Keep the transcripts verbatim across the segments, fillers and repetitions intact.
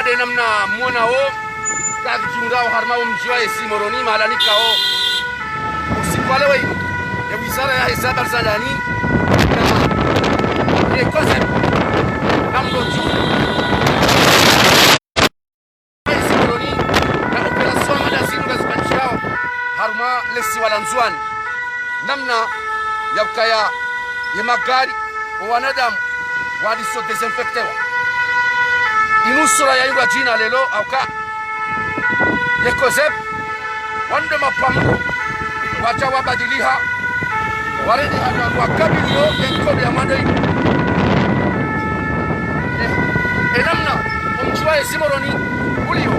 Nde namna mwonao, kadjundrao harumwa omdji wa yezi Moroni, mahala nikao. Usiku wa leo inu, ye wizara yahe ze habari za ndani, na ye COSEP, na mdru dju. Yezi Moroni, na opération mada zinu ngazipandishao, harumwa lesiwa la Ndzuani. Namna ya ukaya ye magari, o wanadamu, waliso désinfectewa. Inu sura ya indwa djina leo, hauka ye COSEP, wandru mapvamgo, wadja wabadiliha, warende hata wakabilio ye nkodo ya mwando inu. Eh, e namna, omdji wa yezi Moroni, ulio.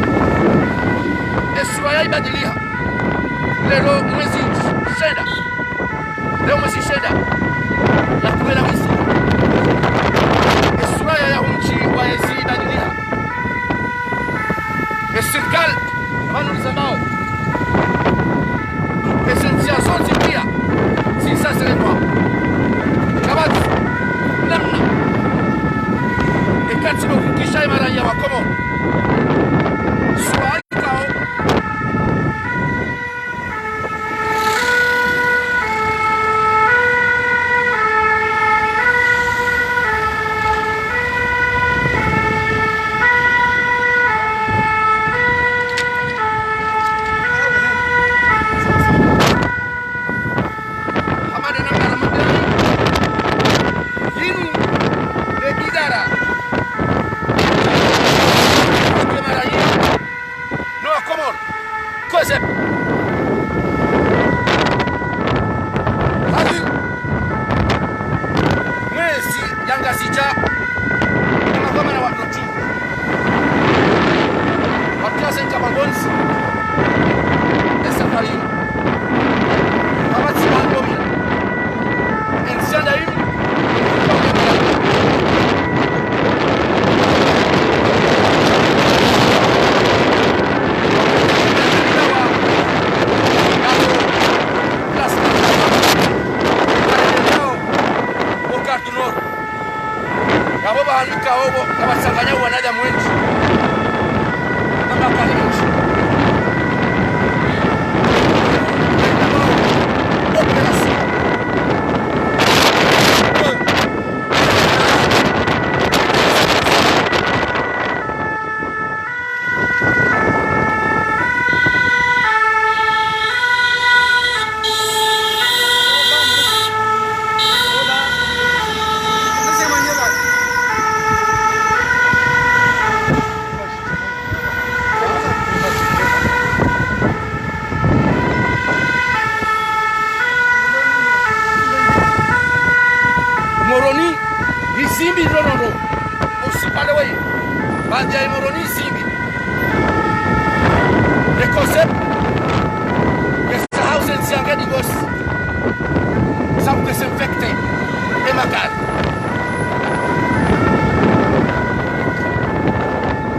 E sura ya ibadiliha. Leo mwezi shenda. Leo mwezi shenda. Ya kumela mwezi. E sura ya, ya omdji wa yezi ibadiliha. E sirikali, pvanu lizambao. E ze ndzia zontsi pia, zisa zirengwa. Kapvatsi namna. E kati no kukisha e maraya wa Komori. Sura ikao. Hamada na mara mabirani. Yinu, e idara. Mara yinu. No Komori. COSEP. Hali. Mwezi ya Ngazidja. Kama kwa mana wa Protu. Wakiase nka magonzi. E safari. Kapvatsi mandomi. E ndzia nda inu. Ngapvo pvahanu ikao pvo, kapvatsanganya wanadamu wendji. Na makali mendji. Opération. Moroni, izimbi ndrondrondro. Usiku wa leo, baanda ya Moroni izimbi. Le COSEP, ye sahau ze ndzia nge digosi. Sa ku désinfecter e magari.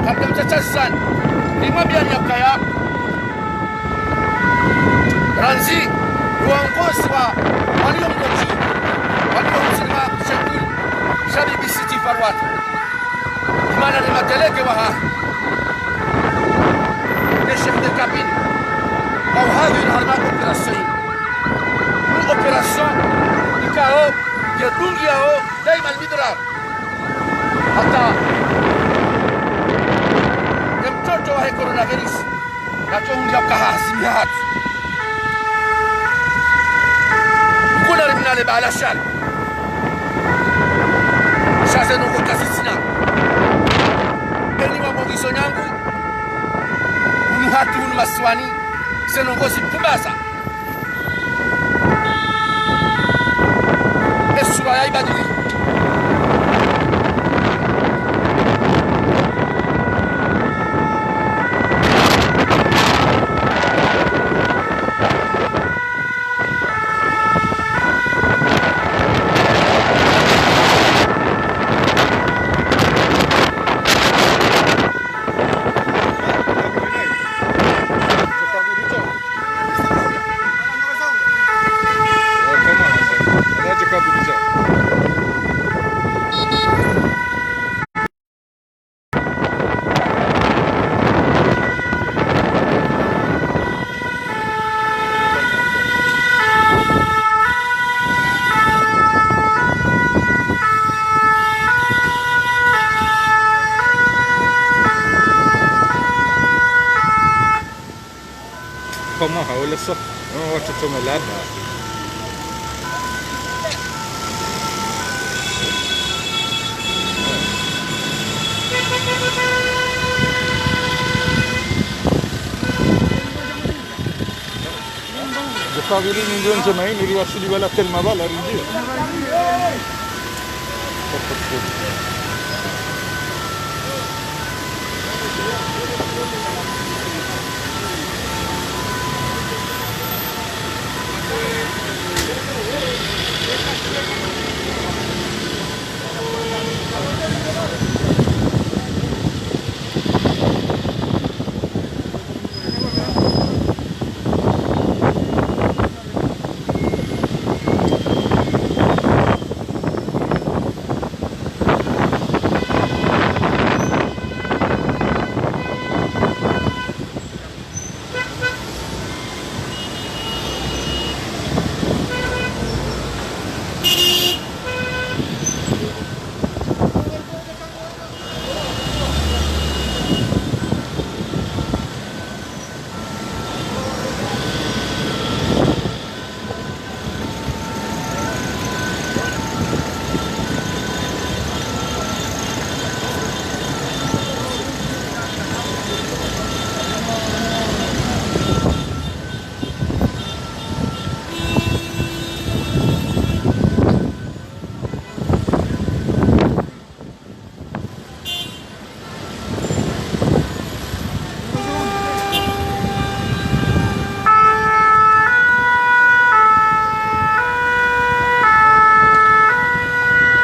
Kabla mtsatsa zani, nimwambiani ya ukaya. Randzi, uongozi wa, walio mdji, walio mzima, Sheikh Shabibi Siti Farwat. Imana ni madélégué wahahe. Ne chef de cabinet. Wa uhadhwiri harumwa opération. Mu opération, ikao, yedungiao, daima al-midrar. Hata. Ye mtoto wahe coronavirus. Natso hundra uka hazimi hatru. Kuna rimna le bala shari. Sha ze ndrongoo kazitsina. Eni wa bongiso nyangu. Unu hatru unu masiwani. Ze ndrongoo zipvumbaza. E sura ya ibadili. Kwa mwaha wala sa, oh, watoto malada. Jafavili ni ndio njema ini, riwasili wala telma wala ringi.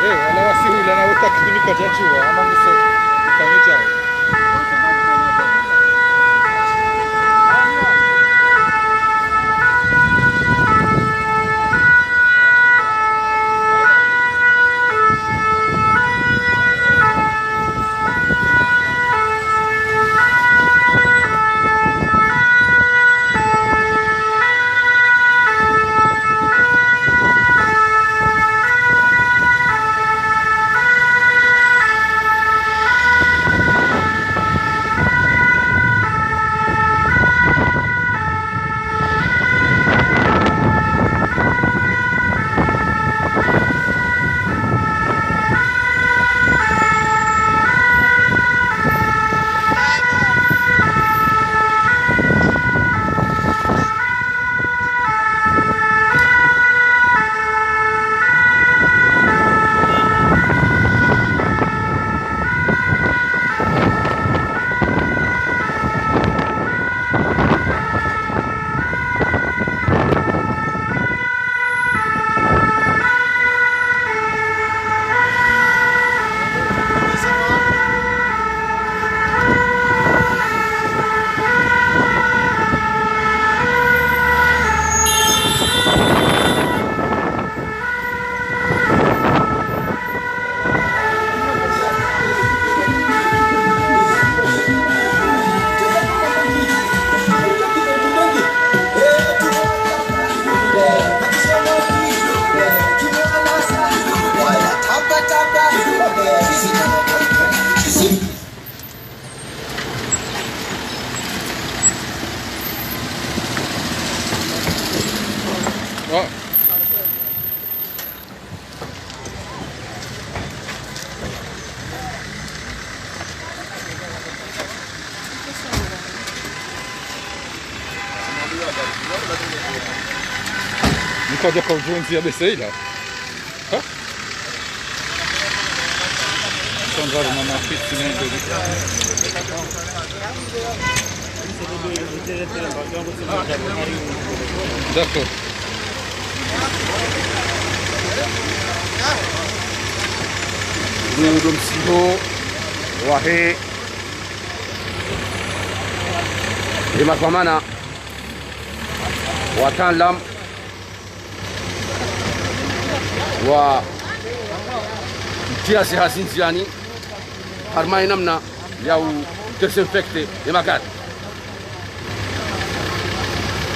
Eh, wala wasi hula na utakituni kajachuwa, ama nguso kamijao. Nikaja kwa ujenzi ya beseila. Ha? Sandra mama fiti nende. D'accord. Ndo msiho wahe. Ema kwa mana wataalamu wa mtia zihazi ndziani, harumwa enamna ya u désinfecter emagari.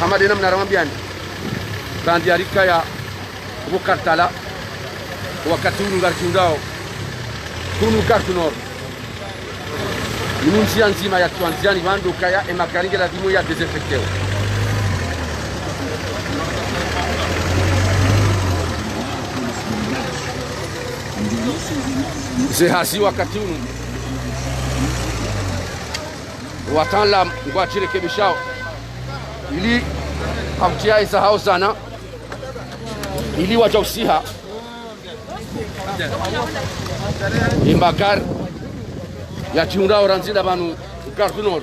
Hama de namna ramwambiani, randzi arikaya obo Kartala, wakati unu ngarikiundao hunu Gare du Nord. Inu ndzia ndzima ya twandziani pvandru kaya emagari nge lazimu ya désinfecter. Ze hazi wakati unu, wataalamu ngwadjirekebishao, ili hautia eza hao zana, ili wadja usiha. Ye magari yadjihundrao randzi la pvanu Gare du Nord.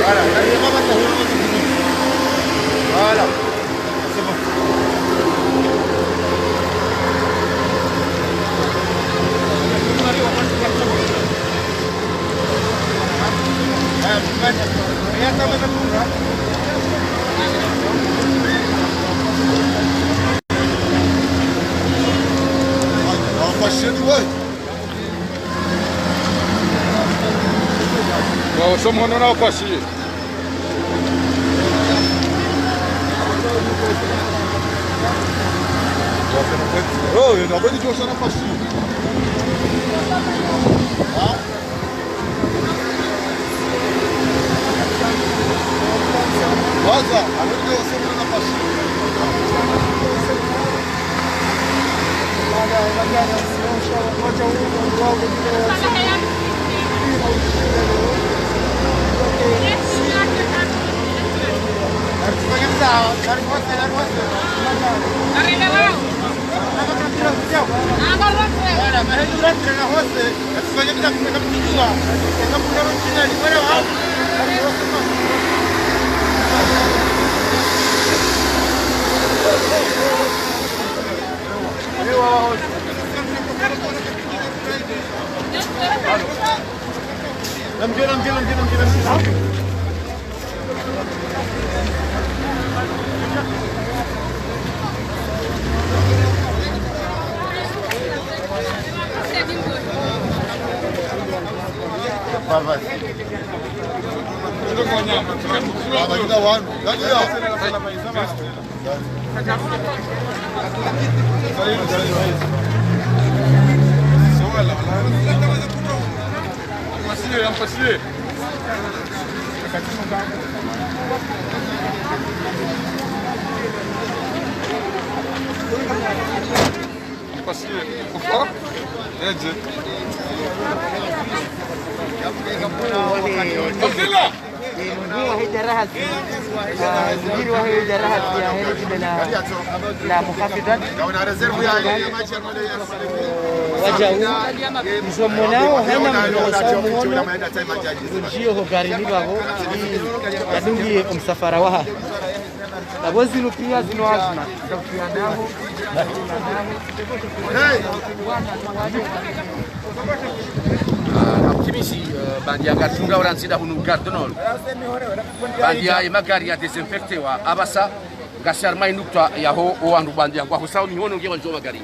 Voilà. Voilà. C'est bon. Bon, somo hono na kwasi. Oh, il y en a pas du tout, ça n'a pas su. Hein? Waza, avec le, ça n'a pas su. Mudiri wahe idara hazi, ah, mudiri wahe idara hazi yahe le shama la, la muhafidhati. Wadjau, izo mwonao hana mndru osa mwono, ngodjiyo ho garini pvapvo, ili yadunge omsafara wahahe. Pvapvo zinu piya zinu azma. Ah, mtimisi, eh, bandia ngatunga ora nzida hunu Gare du Nord. Bandia ye magari ya désinfecté wa apvasa, ngasi harumwa ye nukta yaho, owandru bandia ngwahosao mihono nge wandjio magari.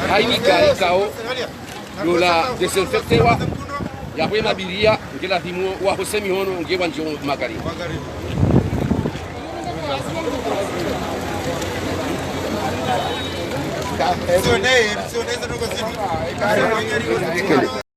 Hayina gari ikao lola désinfecté wa, yaho ye mabiriya, nge lazimu wahose mihono nge wandjio magari.